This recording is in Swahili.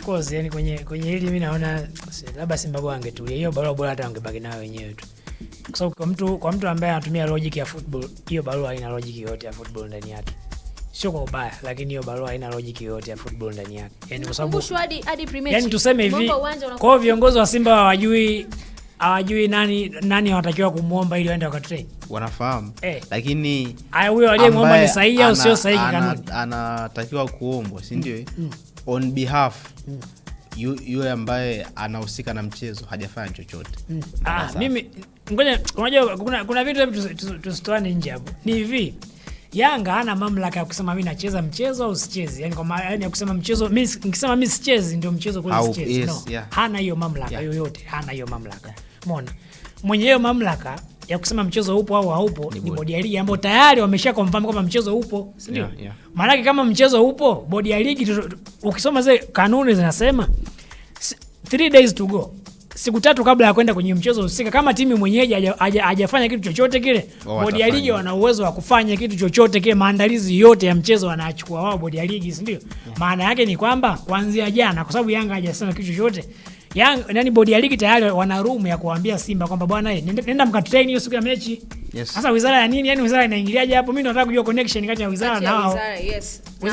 Of course, yani kwenye hili mi naona labda Simba bora angetulia. Hiyo barua bora hata wangebaki nayo wenyewe tu, kwa sababu kwa mtu ambaye anatumia logic ya football, hiyo barua haina logic yoyote ya football ndani yake. Sio kwa ubaya, lakini hiyo barua haina logic yoyote ya football ndani yake, yani kwa sababu Kumbushwa hadi pre-match. Yani tuseme hivi, Umeomba uwanja kwa hiyo viongozi wa Simba hawajui nani wanatakiwa kumwomba ili waende wakatrain? Wanafahamu, Eh. lakini Aya, huyo aliyemwomba ni ambaye sahihi au sio sahihi kikanuni? Anatakiwa kuombwa, si ndio? On behalf yule ambaye anahusika na mchezo hajafanya chochote mpaka Ah, sasa. mimi ngoja, unajua kuna vitu, hebu tusitoane nje hapo. Ni hivi, Yanga hana mamlaka ya kusema mi nacheza mchezo au sichezi. Yani kwa maana yani ya kusema mchezo, mi nikisema mi sichezi ndio mchezo kweli sichezi. No. Hana hiyo mamlaka yoyote, hana hiyo mamlaka. Umeona? Mwenye hiyo mamlaka ya kusema mchezo upo au haupo ni bodi. Bodi ya ligi ambao tayari wamesha confirm kwamba mchezo upo, si ndio? Yeah. Maanake kama mchezo upo, bodi ya ligi ukisoma zile kanuni zinasema 3 days to go, siku 3 kabla ya kwenda kwenye mchezo husika, kama timu mwenyeji hajafanya kitu chochote kile, Wao bodi ya ligi watafanya. wana uwezo wa kufanya kitu chochote kile. Maandalizi yote ya mchezo wanachukua wao, bodi ya ligi, si ndio? Maana yake ni kwamba kuanzia jana, kwa sababu Yanga hajasema kitu chochote, Yanga, yani bodi ya ligi tayari wana room ya kuambia Simba kwamba bwana, nenda mkatrain hiyo siku ya mechi. Sasa wizara ya nini? Yani wizara inaingiliaje hapo? Mimi ndo nataka kujua connection kati ya wizara Kati ya na wao. wizara, yes. Wizara